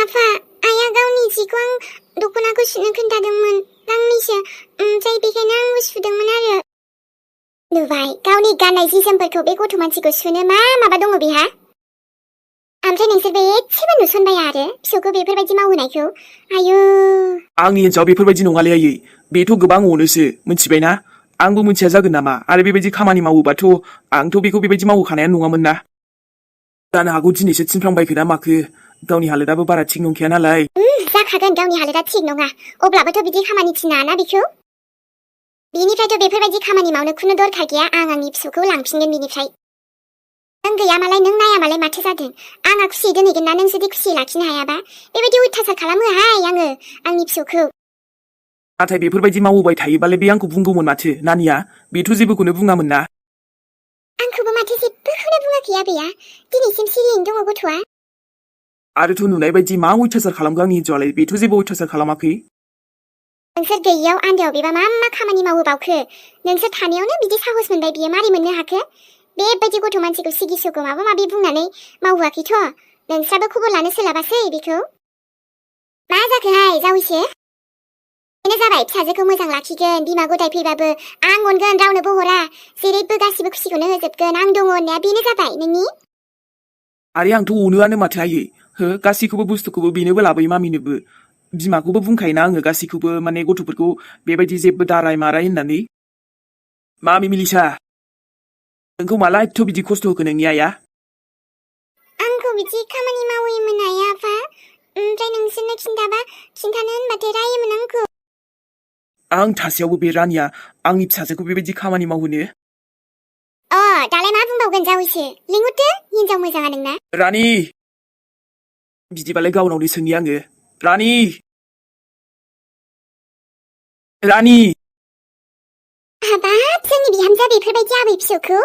आफा, आइया गावनि जिखौ आं दख'नाखौ सुनो खोन्थादोंमोन गांनैसो, ओमफ्राय बेखायनो आंबो सुदोंमोन आरो। नुबाय, गावनि गाननाय जि जोमफोरखौ बे गथ' मानसिखौ सुनो मा माबा दङ बेहा? ओमफ्राय नोंसोरबो एसेबो नुसनबाया आरो फिसौखौ बेफोरबायदि मावहोनायखौ? आयौ। आंनि हिन्जाव बेफोरबायदि नङालै आयै, बेथ' गोबां अनोसो, मिथिबायना? आंबो मिथिया जागोन नामा? आरो बेबायदि खामानि मावोबाथ' आंथ' बेखौ बेबायदि मावहोखानायानो नङामोन ना। जानो हागौ दिनैसो थिनफ्लांबायखो ना माखो, गावनि हालोदाबो बारा थिग नंखाया नालाय। जाखागोन गावनि हालोदा थिग नङा, अब्लाबोथ' बिदि खामानि थिना ना बेखौ। बिनिफ्रायथ' बेफोरबायदि खामानि मावनो खुनु दरखार गैया, आं आंनि फिसौखौ लांफिनगोन बिनिफ्राय। नों गैया मालाय, नों नाया मालाय माथो जादों? आंहा खुसियै दोनहैगोन ना, नों जुदि खुसियै लाखिनो हायाबा? बेबायदि अयथासार खालामोहाय आङो आंनि फिसौखौ। नाथाय बेफोरबायदि मावबाय थायोबालाय बे आंखौ बुंगौमोन माथो, नानिया? बेथ' जेबोखौनो बुङामोन ना। आंखौबो माथो जेबोखौनो बुङाखै आबैया, दिनैसिम सिरियैनो दङ गथ'आ। आरोथ' नुनाय बायदि मा अयथासार खालामखो आंनि हिन्जावालाय? बेथ' जेबो अयथासार खालामाखै। नोंसोर गैयियाव आन्दोआव बेबा मा खामानि मावहोबावखो? नोंसोर थानायावनो बिदि साहस मोनबाय बियो, मारै मोननो हाखो? बेबायदि गथ' मानसिखौ सिगिसोखौ माबा माबि बुंनानै मावहोआखैथ', नोंस्राबो खबर लानो सोलाबासै बेखौ। मा जाखोहाय जावैसो? बेनो जाबाय, फिसाजोखौ मोजां लाखिगोन, बिमा गदाय फैबाबो आं अनगोन, रावनोबो हरा, जेरैबो गासिबो खुसिखौनो होजोबगोन, आं दङ होननाया बेनो जाबाय नोंनि। आरे आंथ' अनोआनो माथो आयै, गासैखौबो बुस्थुखौबो बेनोबो लाबोयो मामिनोबो। बिमाखौबो बुंखायोना आङो गासैखौबो, माने गथ'फोरखौ बेबायदि जेबो दाराय माराय होननानै। मामि मिलिसा, नोंखौ माला एथ' बिदि खस्थ' होखो नोंनि आइया? आंखौ बिदि खामानि मावैमोन आइया आफा, ओमफ्राय नोंसोरनो खिन्थानो होनबाथाय रायोमोन आंखौ। आं थासेयावबो बे रानिया आंनि फिसाजोखौ बेबायदि खामानि मावहोनो? दालाय मा बुंबावगोन जावैसो, लिंहरदो हिनजाव मोजाङा नोंना। रानि! बिदिबालाय गावनावनो सोंनि आङो। रानि! रानि! हाबाब, जोंनि बिहामजोआ बेफोरबायदि आबै फिसौखौ?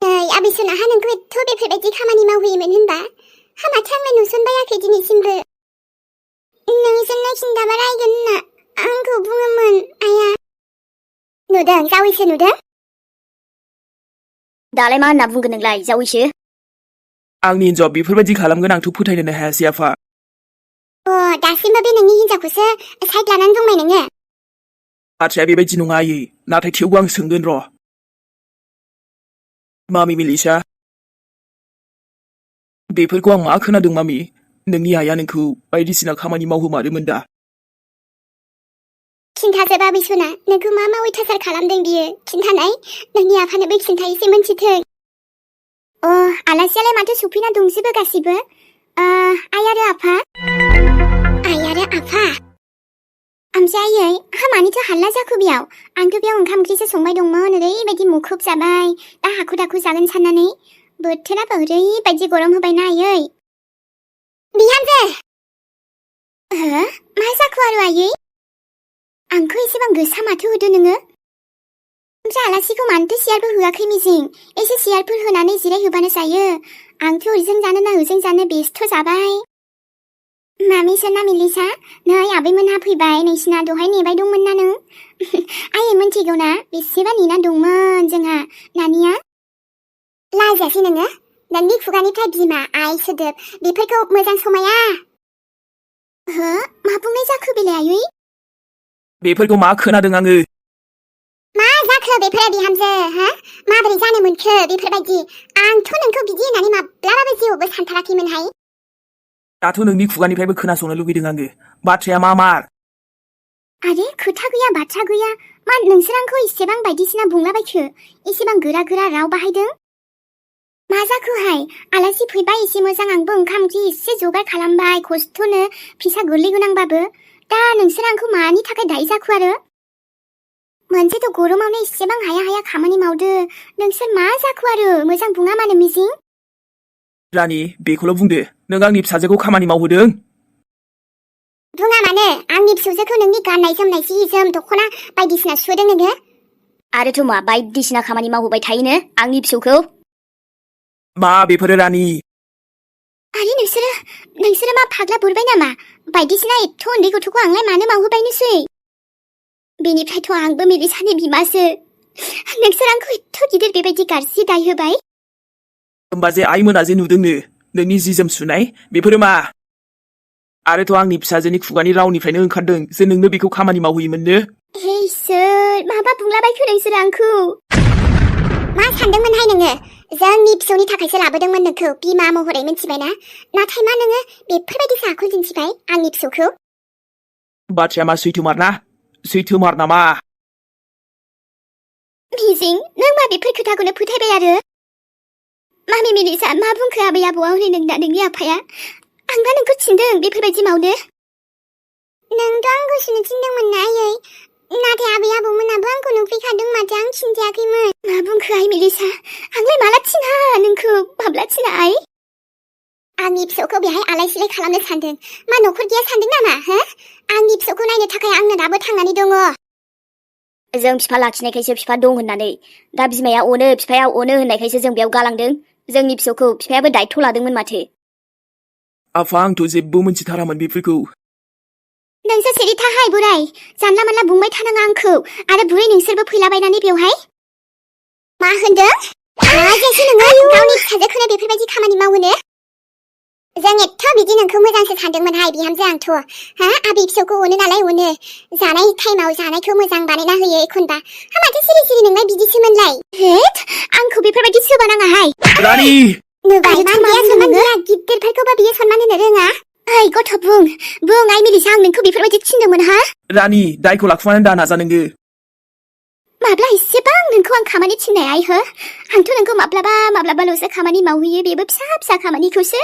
नै आबै सोनाहा नोंखौ एथ' बेफोरबायदि खामानि मावहोयोमोन होनबा? हामाथो आंलाय नुसनबायाखै दिनैसिमबो। नोंसोरनो खिन्थाबा रायगोन होनना आंखौ बुङोमोन आइया। नुदों जावैसो, नुदों? दालाय मा होनना बुंगोन नोंलाय जावैसो? आंनि हिन्जाव बेफोरबायदि खालामगोन आंथ' फोथायनोनो हायासै आफा। दासिमबो बे नोंनि हिनजावखौसो साइड लानानै दंबाय नोङो? बाथ्राया बेबायदि नङा आयै, नाथाय थेवबो आं सोंगोन र'। मामि मिलिसा, बेफोरखौ आं मा खोनादों मामि? नोंनि आइया नोंखौ बायदिसिना खामानि मावहोमारोमोन दा? खिन्थाजोब आबै सना, नोंखौ मा अयथासार खालामदों बियो? खिन्थानाय, नोंनि आफानोबो खिन्थायोसै मोनथिथों। आलासियालाय माथो सफैना दंजोबो गासिबो? आइ आरो आफा? आइ आरो आफा? ओमफ्राय आयै, मानिथो हाल्ला जाखो बेयाव? आंथ' बेयाव ओंखाम ओंख्रिसो संबाय दंमोन, ओरैबायदि मुखुब जाबाय, दा हाखु दाखु जागोन साननानै। बोथोराबो ओरैबायदि गरम होबायना आयै। बिहामजो! मा जाखो आरो आयै? आंखौ एसेबां गोसा माथो होदो नोङो? ओमफ्राय आलासिखौ मानोथो सियारबो होआखै मिजिं? एसे सियारफोर होनानै जिरायहोबानो जायो। आंथ' ओरैजों जानो ना ओजों जानो बेस्थ' जाबाय। मामि सोना मिलिसा, नै आबैमोनहा फैबाय, नोंसिना दहाय नेबाय दंमोन ना नों? आयै मोनथिगौ ना, बेसेबा नेना दंमोन जोंहा, नानिया। लाजायासै नोङो? नोंनि खुगानिफ्राय बिमा, आइ सोदोब, बेफोरखौ मोजां समाया। मा बुंनाय जाखो बेलाय आयै? बेफोरखौ मा खोनादों आङो? मा जाखो बेफोरो बिहामजो, माबोरै जानो मोनखो बेफोरबायदि? आंथ' नोंखौ बिदि होननानै माब्लाबाबो जिउआवबो सानथाराखैमोनहाय। दाथ' नोंनि खुगानिफ्रायबो खोनासंनो लुगैदों आङो। बाथ्राया मा मार? आरे खोथा गैया बाथ्रा गैया, मा नोंसोर आंखौ इसेबां बायदिसिना बुंलाबायखो? इसेबां गोरा गोरा राव बाहायदों? मा जाखोहाय? आलासि फैबाय एसे मोजां, आंबो ओंखाम ओंख्रि एसे जगार खालामबाय खस्थ'नो, फिसा गोरलै गोनांबाबो। दा नोंसोर आंखौ मानि थाखाय दाय जाखो आरो? मोनसेथ' गरमावनो इसेबां हाया हाया खामानि मावदो, नोंसोर मा जाखो आरो? मोजां बुङा मानो मिजिं? रानि, बेखौल' बुंदो, नों आंनि फिसाजोखौ खामानि मावहोदों? बुङा मानो? आंनि फिसौजोखौ नोंनि गाननाय जोमनाय जि जोम दख'ना बायदिसिना सुहोदों नोङो? आरोथ' मा बायदिसिना खामानि मावहोबाय थायोनो आंनि फिसौखौ? मा बेफोरो रानि? आरे नोंसोरो मा फाग्ला बुरबाय नामा? बायदिसिना एथ' उन्दै गथ'खौ आंलाय मानो मावहोबायनोसै? बेनिफ्रायथ' आंबो मिलिसानि बिमासो। नोंसोर आंखौ एथ' गिदिर बेबायदि गाज्रि दाय होबाय? होमबा जे आइमोना जे नुदोंनो, नोंनि जि जोम सुनाय बेफोरो मा? आरोथ' आंनि फिसाजोनि खुगानि रावनिफ्रायनो ओंखारदों जे नोंनो बेखौ खामानि मावहैयोमोननो। हे इसोर, माबा बुंलाबायखो नोंसोर आंखौ? मा सानदोंमोनहाय नोङो? जोंनि फिसौनि थाखायसो लाबोदोंमोन नोंखौ बिमा महरै मिथिबायना? नाथाय मा नोङो बेफोरबायदि आखल दिन्थिबाय आंनि फिसौखौ? बाथ्राया मा सैथोमार ना? सैथोमार नामा? मिजिं, नों मा बेफोर खोथाखौनो फोथायबाय आरो? मामि मेलिसा, मा बुंखो आबै आबौआ हनै नोंनि आफाया? आंबा नोंखौ थिनदों बेफोरबायदि मावनो? नोंथ' आंखौसो थिनदोंमोन ना आयै? नाथाय आबै आबौमोनाबो आंखौ नुफैखादों माथो, आं थिनजायाखैमोन। मा बुंखो आइ मेलिसा? आंलाय माला थिना नोंखौ? माब्ला थिना आइ? आंनि फिसौखौ बेहाय आलाय सिलाय खालामनो सानदों? मा न'खर गैया सानदों नामा? हो? आंनि फिसौखौ नायनो थाखाय आंनो दाबो थांनानै दङ। जों बिफा लाखिनायखायसो बिफा दं होननानै। दा बिमाया अनो बिफाया अनो होननायखायसो जों बेयाव गालांदों। जोंनि फिसौखौ बिफायाबो दायथ' लादोंमोन माथो। आफा, आंथ' जेबो मोनथिथारामोन बेफोरखौ। नोंसोर सिरि थाहाय बोराय, जानला मानला बुंबाय थानाङा आंखौ। आरो बुरै नोंसोरबो फैलाबायनानै बेवहाय। मा होनदों? लाजियासै नोङो गावनि फिसाजोखौनो बेफोरबायदि खामानि मावहोनो? जों एथ' बिदि नोंखौ मोजांसो सानदोंमोनहाय बिहामजो आंथ'। हा, आबै फिसौखौ अनो नालाय अनो। जानाय टाइमाव जानायखौ मोजां बानायना होयो एखनबा। हा, माथो सिरि सिरि नोंलाय बिदिसोमोनलाय? हेट, आंखौ बेफोरबायदि सोबानाङाहाय। रानि! नुबाय मा सनमान गैया, गिदिरफोरखौबा बियो सनमान होनो रोङा। ओइ गथ' बुं आइ मेलिसा, आं नोंखौ बेफोरबायदि थिनदोंमोन हा? रानि, दायखौ लाखुमानानै दा नाजा नोङो। माब्ला एसेबां नोंखौ आं खामानि थिननाय आइ हो? आंथ' नोंखौ माब्लाबाल'सो खामानि मावहैयो, बेबो फिसा फिसा खामानिखौसो।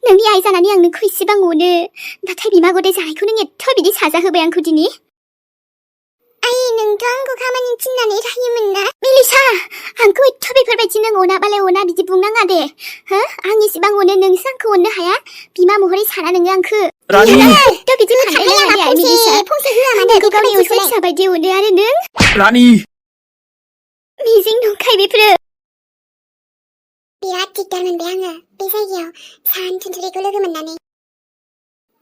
नोंनि आइ जानानै आं नोंखौ एसेबां अनो। नाथाय बिमा गदाय जानायखौ नों एथ' बिदि साजा होबाय आंखौ दिनै। आइ, नोंथ' आंखौ खामानि थिननानै थायोमोन ना? मेलिसा, आंखौ एथ' बेफोरबायदि नों अनाबालाय अना बिदि बुंनाङा दे। हो? आं एसेबां अनो, नोंसो आंखौ अननो हाया? बिमा महरै साना नोङो आंखौ? रानि! एथ' बिदि खालामनाङा दे आइ मेलिसा। नोंखौ गावनि अनसुला फिसा बायदि अनो आरो नों? रानि! मिजिं नंखाय बेफोरो। बिराद दिगदार मोनबाय आङो बे जायगायाव सान थुनथुलिखौ लोगो मोननानै।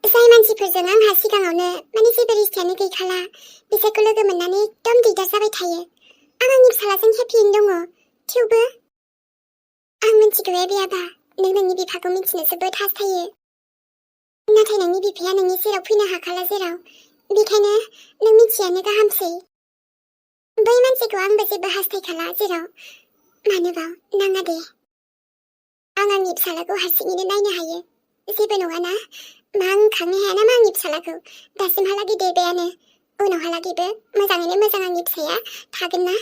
जाय मानसिफोरजों आंहा सिगाङावनो जेबो रिश्तायानो गैखाला, बिसोरखौ लोगो मोननानै एकदम दिगदार जाबाय थायो। आं आंनि फिसालाजों हेपियैनो दङ। थेवबो आं मिथिगौ आबा, नों नोंनि बिफाखौ मिथिनो जोबोद हास्थायो। नाथाय नोंनि बिफाया नोंनि सेराव फैनो हाखाला जेराव, बेखायनो नों मिथियानो गाहामसै। बै मानसिखौ आंबो जेबो हास्थायखाला जेराव, मानोबा नाङा दे। आं आंनि फिसालाखौ हारसिङैनो नायनो हायो। जेबो नङाना? मा आं खांनो हाया नामा आंनि फिसालाखौ? दासिमहालागै देरबायानो। उनावहालागैबो मोजाङैनो मोजां आंनि फिसाया थागोन ना?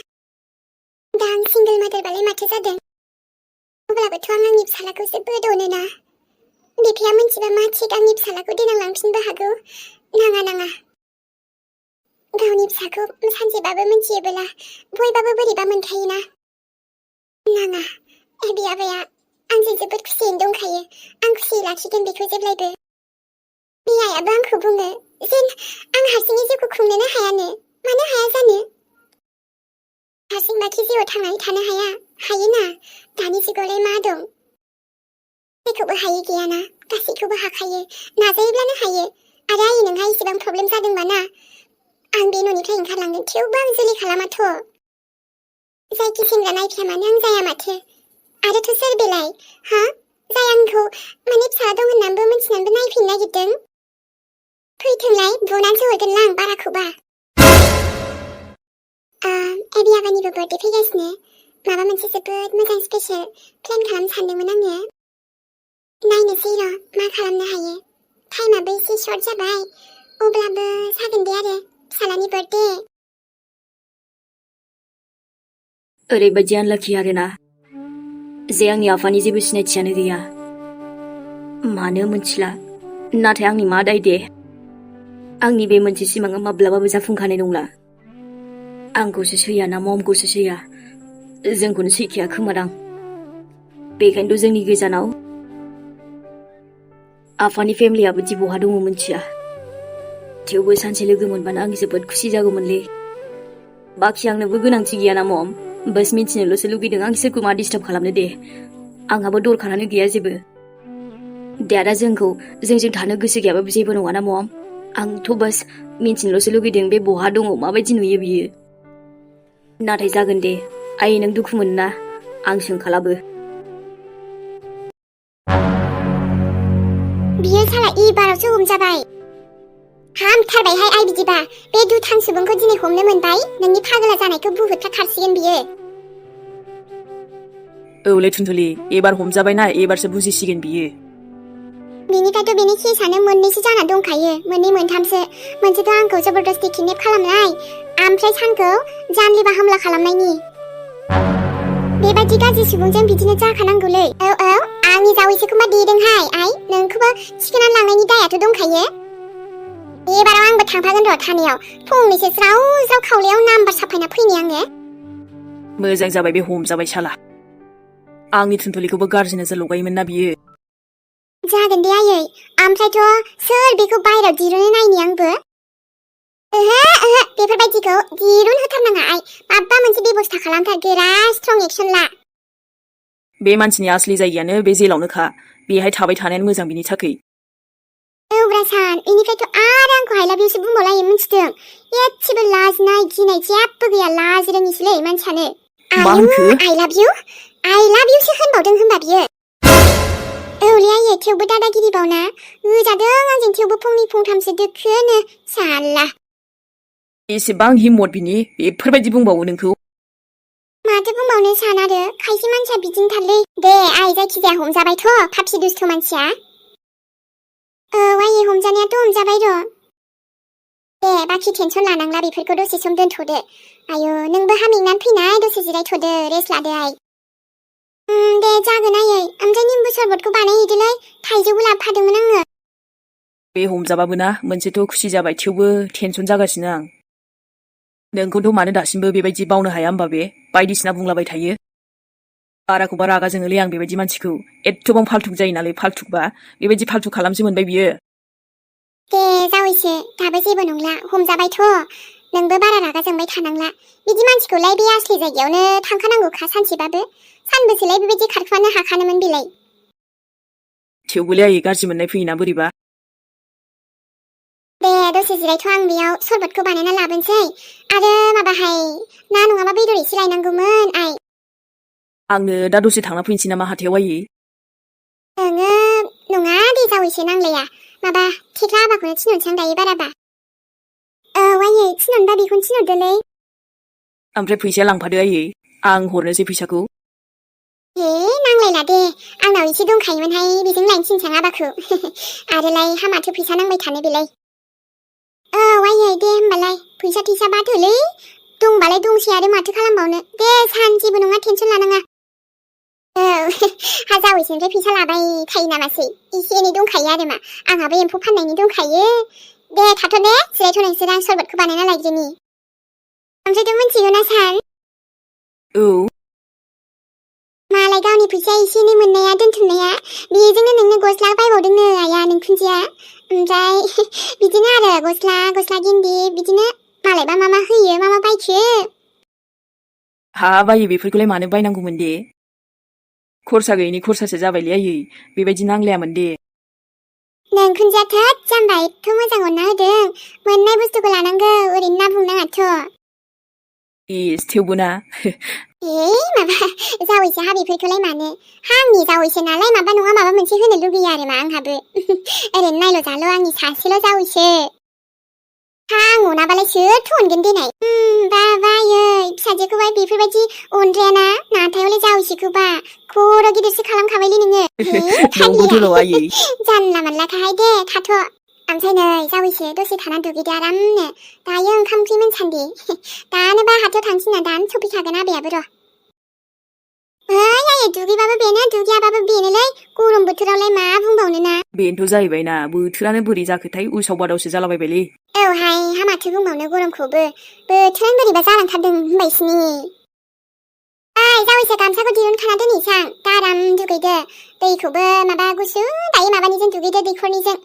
दा आं सिंगोल मादारबालाय माथो जादों? अब्लाबोथ' आं आंनि फिसालाखौ जोबोद अनोना। बिफाया मिथिबा मा थिग आंनि फिसालाखौ देनां लांफिनबो हागौ। नाङा। गावनि फिसाखौ सानसेबाबो मिथियोबोला बयबाबो बोरैबा मोनखायोना। नाङा, आबाया आंजों जोबोद खुसियैनो दंखायो। आं खुसियै लाखिगोन बेखौ जेब्लायबो। बे आइयाबो आंखौ बुङो जेन आं हारसिङै जिउखौ खुंनोनो हायानो। मानो हाया जानो? हारसिंबाखि जिउआव थांनानै थानो हाया? हायोना, दानि जुगावलाय मा दं? जेखौबो हायै गैयाना, गासैखौबो हाखायो। नाजायोब्लानो हायो। आरो आइ, नोंहा इसेबां प्रब्लेम जादोंबा ना, आं बे न'निफ्राय ओंखारलांगोन। थेवबो आं जुलि खालामाथ'। जायखि सेंग्रा नायफिया मानो आं जाया माथो। आरोथ' सोर बेलाय? हा? जाय आंखौ फिसाला दं होननानैबो मिथिनानैबो नायफिननो नागिरदों? फैथोंलाय, बुनानैसो हरगोनलां बाराखौबा। एबि आबानिबो बार्थडे फैगासिनो। माबा मोनसे जोबोद मोजां स्पेशल प्लेन खालामनो सानदोंमोन आङो। नायनोसै र' मा खालामनो हायो। टाइमाबो एसे सर्ट जाबाय, अब्लाबो जागोन दे आरो फिसालानि बार्थडे। ओरैबायदि आनलाखि आरोना, जे आंनि आफानि जेबो सिनायथियानो गैया। मानो मोनथिला, नाथाय आंनि मा दाय दे? आंनि बे मोनसे सिमाङा माब्लाबाबो जाफुंखानाय नंला। आंखौसो सैया ना ममखौसो सैया? जोंखौनो सैखाया खोमादां। बेखायनोथ' जोंनि गोजानाव आफानि फेमिलियाबो दि बहा दङ मोनथिया। थेवबो सानसे लोगो मोनबानो आं जोबोद खुसि जागौमोनलै। बाखि आंनोबो गोनांथि गैयाना मम, बास मिथिनोल'सो लुगैदों आं सोरखौ मा डिस्टार्ब खालामनो दे। आंहाबो दरखारानो गैया जेबो। डेडा जोंजों थानो गोसो गैयाबाबो जेबो नङाना मम। आंथ' बास मिथिनोल'सो लुगैदों बे बहा दङ, माबायदि नुयो बियो। नाथाय जागोन दे, आइ नों दुखु मोनोना? आं सोंखालाबो। बियो साला इबारावसो हमजाबाय हामथारबायहाय आइ बिदिबा बे दुथां सुबुंखौ दिनै हमनो मोनबाय नोंनि फागला जानायखौ बुहुदथा खारसिगोन बियो औलै थुनथुलि एबार हमजाबायना एबारसो बुजिसिगोन बियो बेनिफ्रायथ' बेनि केसआनो मोननैसो जाना दंखायो मोननै मोनथामसो मोनसेथ' आंखौ जबरदस्ति किडनेप खालामनाय ओमफ्राय सानखौ जानलेबा हामला खालामनायनि बेबायदि गाज्रि सुबुंजों बिदिनो जाखानांगौलै औ आंनि जावैसोखौ मा देदोंहाय आइ नोंखौबो थिखोनानै लांनायनि दायाथ' दंखायो एबाराव आंबो थांफागोन र' थानायाव फंनैसो ज्राव ज्राव खावलायाव नाम्बार साफायना फैनि आङो मोजां जाबाय बे हमजाबाय साला आंनि थुनथुलिखौबो गाज्रि नोजोर लगायोमोन ना बियो जागोन दे आयै ओमफ्रायथ' सोर बेखौ बायराव दिरुननो नायनि आंबो ओहो बेफोरबायदिखौ दिरुन होथारनाङा आइ माबा मोनसे बेबस्था खालामथार गोरा स्ट्रं एक्सन ला बे मानसिनि आसलि जायगायानो बे जेलावनोखा बेहाय थाबाय थानायानो मोजां बिनि थाखै औब्रा सान बेनिफ्रायथ' आरो आंखौ आइ लाभ इउसो बुंबावलायो मिथिदों एसेबो लाजिनाय गिनाय जेबो गैया लाजि रोङिसोलै मानसियानो मा होनखो? आइ लाभ इउसो होनबावदों होनबा बियो औलै आयै थेवबो दादागिरिबावना होजादों आंजों थेवबो फंनै फंथामसो दोखोनो साला एसेबां हिम्मत बिनि बेफोरबायदि बुंबावो नोंखौ माथो बुंबावनो सान आरो खायसे मानसिया बिदिनो थारलै दे आइ जायखिजाया हमजाबायथ' फाफि दुस्थ' मानसिया औ आयै हमजानायाथ' हमजाबाय र' दे बाखि टेनसन लानांला बेफोरखौ दसे सम दोनथ'दो आयौ नोंबो हामेंनानै फैनाय दसे जिरायथ'दो रेस्ट लादो आइ दे जागोन आयै ओमफ्राय निम्बु सरबतखौ बानायहैदोलै थाइजौबो लाबोफादोंमोन आङो बे हमजाबाबो ना मोनसेथ' खुसि जाबाय थेवबो टेनसन जागासिनो आं नोंखौथ' मानो दासिमबो बेबायदि बावनो हाया होमबा बे बायदिसिना बुंलाबाय थायो बाराखौबा रागा जोङोलै आं बेबायदि मानसिखौ एथ'बां फाल्थुक जायो नालाय फाल्थुकबा बेबायदि फाल्थुक खालामसो मोनबाय बियो दे जावैसो दाबो जेबो नंला हमजाबायथ' नोंबो बारा रागा जोंबाय थानांला बिदि मानसिखौलाय बे आसलि जायगायावनो थांखानांगौखा सानसेबाबो सानबेसेलाय बेबायदि खारखुमानो हाखानोमोन बेलाय थेवबोलाय आयै गाज्रि मोननाय फैयोना बोरैबा दे दसे जिरायथ' आं बेयाव सरबतखौ बानायना लाबोनोसै आरो माबाहाय ना नङाबा बेदर एसे लायनांगौमोन आइ आंनो दा दसे थांना फैनोसै नामा हाथायाव आयै नोङो नङा दे जावैसो नांलाया माबा थेख्ला आबाखौनो थिनहरनोसै आं दायो बाराबा औ आयै थिनहरनोबा बेखौनो थिनहरदोलै ओमफ्राय फैसाया लांफादो आयै आं हरनोसै फैसाखौ हे नांलायला दे आंनाव एसे दंखायोमोनहाय बेजों लायनो थिनसां आबाखौ आरोलाय हामाथो फैसा नांबाय थानो बेलाय औ आयै दे होमबालाय फैसा थैसा बाथोलै दंबालाय दंसै आरो माथो खालामबावनो दे सान जेबो नङा टेनसन लानाङा औ हा जावैसोनिफ्राय फैसा लाबाय थायो नामासै एसे एनै दंखायो आरो मा आंहाबो एम्फौ फाननायनि दंखायो दे थाथ' दे जिरायथ' नोंसोर आं सरबतखौ बानायना लायग्रोनि ओमफ्रायथ' मिथिगौ ना सान औ मालाय गावनि फैसा एसे एनै मोननाया दोनथुमनाया बेजोंनो नोंनो गस्ला बायबावदोंनो आया नोंखुनजोआ ओमफ्राय बिदिनो आरो गस्ला गिन्दि बिदिनो मालायबा मा होयो मा बायखो हा बायो बेफोरखौलाय मानो बायनांगौमोन दे खरसा गैयिनि खरसासो जाबायलै आयै बेबायदि नांलायामोन दे नोंखुनजोआ थोद जाम्बा एथ' मोजां अनना होदों मोननाय बुस्थुखौ लानांगौ ओरैनो ना बुंनाङाथ' इस थेवबो ना माबा जावैसो हा बेफोरखौलाय मानो आंनि जावैसो नालाय माबा नङा माबा मोनसे होनो लुगैयो आरो मा आंहाबो ओरैनो नायल' जाल' आंनि सासेल' जावैसो आं अनाबालाय सोरथो अनगोन देनाय बाबायै फिसाजोखौहाय बेफोरबायदि अनद्रायाना नाथायले जावैसोखौबा खर' गिदिरसो खालामखाबायलै नोङो नंगौथ' र' आयै जानला मानलाखाहाय दे थाथ' ओमफ्राय नै जावैसो दसे थाना दुगैदो आरामनो दायो ओंखाम ओंख्रि मोनसान्दि दानोबा हाथायाव थांसैना दानो सफैखागोन आबैयाबो र' आयै दुगैबाबो बेनो दुगैयाबाबो बेनोलै गरम बोथोरावलाय मा बुंबावनो ना बेनोथ' जाहैबायना बोथोरानो बोरै जाखोथाय उसाव बादावसो जालाबायबायलै औहाय हामाथो बुंबावनो गरमखौबो बोथोरानो बोरैबा जालांथारदों होनबायसिनि जावैसो गामसाखौ दिरुनखाना दोनहैसां दा आराम दुगैदो दैखौबो माबा गुसु दायो माबानिजों दुगैदो दैखरनिजों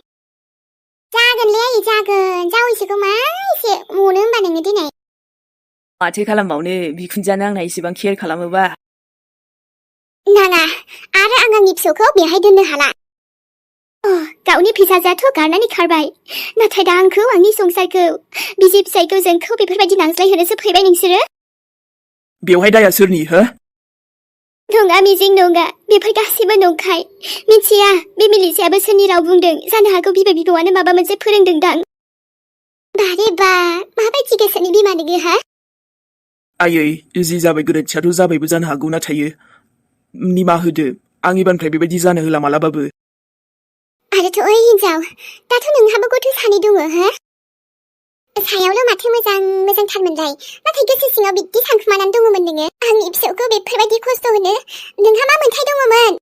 जागोनलै आयै जागोन जावैसोखौ मा एसे मनो होनबा नोङो दिनै माथो खालामबावनो बिखुनजोआनो आंना इसेबां केयार खालामोबा नाङा आरो आं आंनि फिसौखौ बेहाय दोननो हाला गावनि फिसाजोआथ' गारनानै खारबाय नाथाय दा आंखौ आंनि संसारखौ बिसि फिसायखौ जोंखौ बेफोरबायदि नांज्लायहोनोसो फैबाय नोंसोरो बेवहाय दाया सोरनि हो नङा मिजिं नङा बेफोर गासैबो नंखाय मिथिया बे मिलिसायाबो सोरनि राव बुंदों जानो हागौ बिबै बिबौआनो माबा मोनसे फोरोंदोंदां बारे बा माबायदि गोसोनि बिमा नोङो हा आयै जि जाबाय गोरोन्थियाथ' जाबायबो जानो हागौ नाथायो निमाहा होदो आं एबारनिफ्राय बेबायदि जानो होला मालाबाबो आरोथ' ओइ हिन्जाव दाथ' नोंहाबो गथ' सानै दङ हो सायावल' माथो मोजांथारमोनलाय नाथाय गोसो सिङाव बिदि सानखुमानानै दङमोन नोङो आंनि फिसौखौ बेफोरबायदि खस्थ' होनो नोंहा मा मोन्थाय दङमोन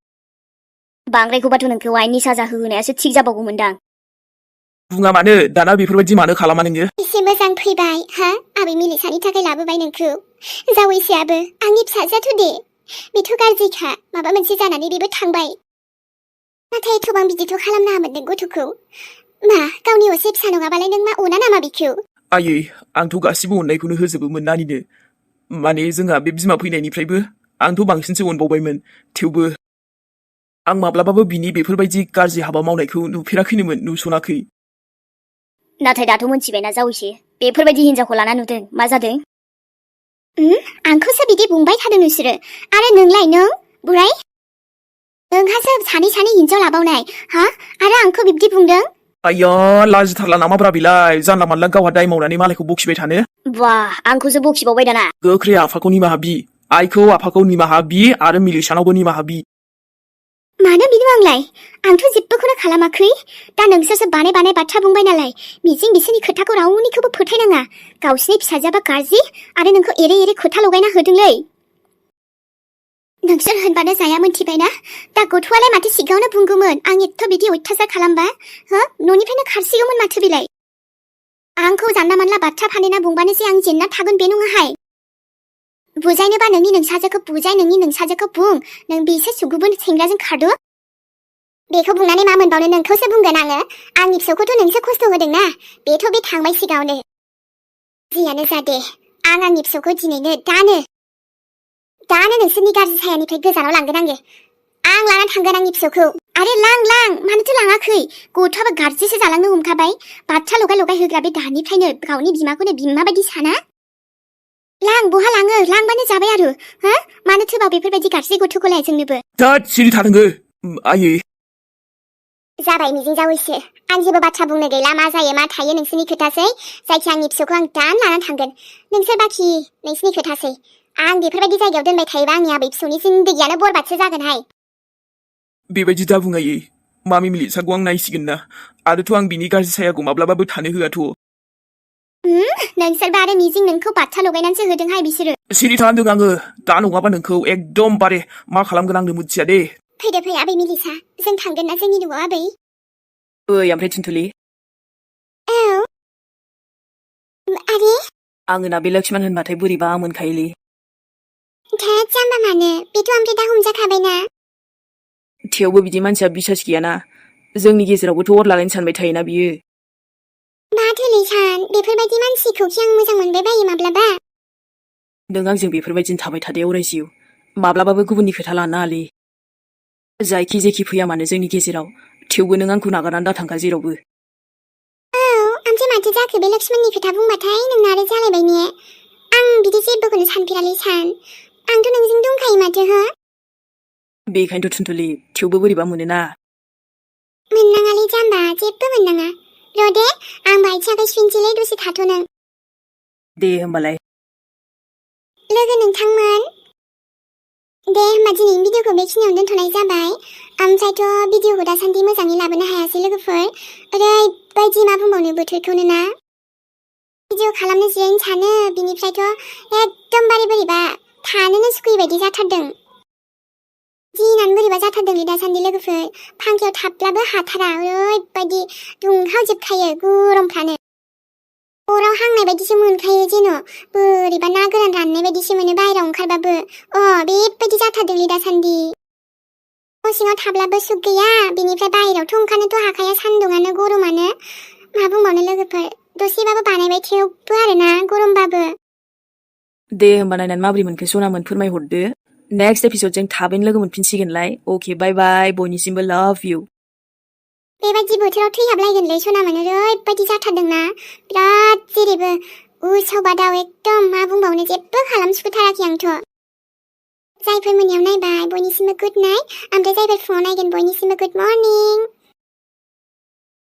बांद्रायखौबाथ' नोंखौ आइनि साजा होहोनायासो थिग जाबावगौमोनदां बुङा मानो दाना बेफोरबायदि मानो खालामा नोङो एसे मोजां फैबाय हा आबै मिलिसानि थाखाय लाबोबाय नोंखौ जावैसोआबो आंनि फिसाजोआथ' दे बेथ' गाज्रिखा माबा मोनसे जानानै बेबो थांबाय नाथाय एथ'बां बिदिथ' खालामनाङामोन नों गथ'खौ मा गावनि असे फिसा नङाबालाय नों मा अना नामा बिखौ आयै आंथ' गासिबो अननायखौनो होजोबोमोन नानिनो माने जोंहा बे बिमा फैनायनिफ्रायबो आंथ' बांसिनसो अनबावबायमोन थेवबो आं माब्लाबाबो बिनि बेफोरबायदि गाज्रि हाबा मावनायखौ नुफेराखैनोमोन नुसनाखै नाथाय दाथ' मोनथिबायना जावैसो बेफोरबायदि हिन्जावखौ लाना नुदों मा जादों आंखौसो बिदि बुंबाय थादों नोंसोरो आरो नोंलाय नों बुराय नोंहासो सानै हिन्जाव लाबावनाय हा आरो आंखौ बिब्दि बुंदों आया लाजिथारला नामाब्रा बिलाय जानला मानला गावहा दाय मावनानै मालायखौ बखिबाय थानो बा आंखौसो बखिबावबाय दाना गोख्रै आफाखौ निमाहा बि आइखौ आफाखौ निमाहा बि आरो मिलिसानावबो निमाहा बि मानो बिनो आंलाय आंथ' जेबोखौनो खालामाखै दा नोंसोरसो बानाय बाथ्रा बुंबाय नालाय मिजिं बिसोरनि खोथाखौ रावनिखौबो फोथायनाङा गावसिनि फिसाजोआबा गाज्रि आरो नोंखौ एरे खोथा लगायना होदोंलै नोंसोर होनबानो जाया मोनथिबायना दा गथ'आलाय माथो सिगाङावनो बुंगौमोन आं एथ' बिदि अयथासार खालामबा हो न'निफ्रायनो खारसिगौमोन माथो बिलाय आंखौ जानला मानला बाथ्रा फान्देना बुंबानोसै आं जेन्ना थागोन बे नङाहाय बुजायनोबा नोंनि नोंसाजोखौ बुजाय नोंनि नोंसाजोखौ बुं नों बिसोर गुबुन सेंग्राजों खारदो बेखौ बुंनानै मा मोनबावनो नोंखौसो बुंगोन आङो आंनि फिसौखौथ' नोंसो खस्थ' होदोंना बेथ' बे थांबाय सिगाङावनो जियानो जा दे आं आंनि फिसौखौ दिनैनो दानो नोंसोरनि गाज्रि सायानिफ्राय गोजानाव लांगोन आङो आं लानानै थांगोन आंनि फिसौखौ आरे लां मानोथो लाङाखै गथ'आबो गाज्रिसो जालांनो हमखाबाय बाथ्रा लगाय होग्रा बे दानिफ्रायनो गावनि बिमाखौनो बिमा बायदि साना लां बहा लाङो लांबानो जाबाय आरो हो मानोथो बाव बेफोरबायदि गाज्रि गथ'खौलाय जोंनोबो थोद सिरि थाथोंगो आयै जाबाय मिजिं जावैसो आं जेबो बाथ्रा बुंनो गैला मा जायो मा थायो नोंसोरनि खोथासै जायखिया आंनि फिसौखौ आं दान लानानै थांगोन नोंसोर बाखि नोंसोरनि खोथासै आं बेफोरबायदि जायगायाव दोनबाय थायोबा आंनि आबै फिसौनि जिन्दगियानो बरबादसो जागोनहाय बेबायदि दा बुं आयै मामि मिलिसाखौ आं नायसिगोन ना आरोथ' आं बिनि गाज्रि सायाखौ माब्लाबाबो थानो होआथ' नोंसोरबा आरो मिजिं नोंखौ बाथ्रा लगायनानैसो होदोंहाय बिसोरो सिरि था होनदों आङो दा नङाबा नोंखौ एकदमबारे मा खालामगोन आंनो मिथिया दे फैदो फै आबै मिलिसा जों थांगोन ना जोंनि न'आव आबै ओइ ओमफ्राय थिनथुलि औ आरे आङो ना बे लक्ष्मण होनबाथाय बोरैबा मोनखायोलै थोद जाम्बा मानो बेथ' ओमफ्राय दा हमजाखाबायना थेवबो बिदि मानसिया बिसास गैयाना जोंनि गेजेरावबोथ' अर लागायनो सानबाय थायोना बियो माथोलै सान बेफोरबायदि मानसिखौखि आं मोजां मोनबाय बायो माब्लाबा नों आंजों बेफोरबायदिनो थाबाय थादे अरायजिउ माब्लाबाबो गुबुननि खोथा लानो नाङालै जायखि जेखि फैया मानो जोंनि गेजेराव थेवबो नों आंखौ नागारनानै दाथांखा जेरावबो औ ओमफ्राय माथो जाखो बे लक्ष्मणनि खोथा बुंबाथाय नोंना आरो जालायबाय ने आं बिदि जेबोखौनो सानफेरालै सान आंथ' नोंजों दंखायो माथो हो बेखायनोथ' थुनथुलि थेवबो बोरैबा मोनोना मोननाङालै जाम्बा जेबो मोननाङा र' दे आं बाहायसो आखाय सुफिनसैलै दसे थाथ' नों दे होमबालाय लोगो नोंथांमोन दे होमबा दिनैनि भिडिअखौ बेखिनियावनो दोनथ'नाय जाबाय ओमफ्रायथ' भिडिअखौ दासान्दि मोजाङै लाबोनो हायासै लोगोफोर ओरैबायदि मा बुंबावनो बोथोरखौनो ना भिडिअ खालामनो जिरायनो सानो बिनिफ्रायथ' एकदमबारे बोरैबा थानोनो सुखुयै बायदि जाथारदों दिनानो बोरैबा जाथारदोंलै दासान्दि लोगोफोर फांखायाव थाब्लाबो हाथारा ओरैबायदि दुंहावजोबखायो गरमफ्रानो अराव हांनाय बायदिसो मोनखायो जेन' बोरैबा ना गोरान राननाय बायदिसो मोनो बाहेरायाव ओंखारबाबो बेबायदि जाथारदोंलै दासान्दि न' सिङाव थाब्लाबो सुख गैया बिनिफ्राय बाहेरायावथ' ओंखारनोथ' हाखाया सान्दुङानो गरमानो मा बुंबावनो लोगोफोर दसेबाबो बानायबाय थेवबो आरोना गरमबाबो दे होमबा नायनानै माबोरै मोनखो सनामोन फोरमायहरदो नेक्स्ट एपिसोडजों थाबैनो लोगो मोनफिनसिगोनलाय अके बाय बाय बयनिसिमबो लाभ इउ बेबायदि बोथोराव थैहाबलायगोनलै सनामोन ओरैबायदि जाथारदोंना बिराद जेरैबो उसाव बादाव एकदम मा बुंबावनो जेबो खालामसुखुथाराखै आंथ' जायफोर मोनायाव नायबाय बयनिसिमबो गुड नाइट ओमफ्राय जायफोर फुङाव नायगोन बयनिसिमबो गुड मर्निं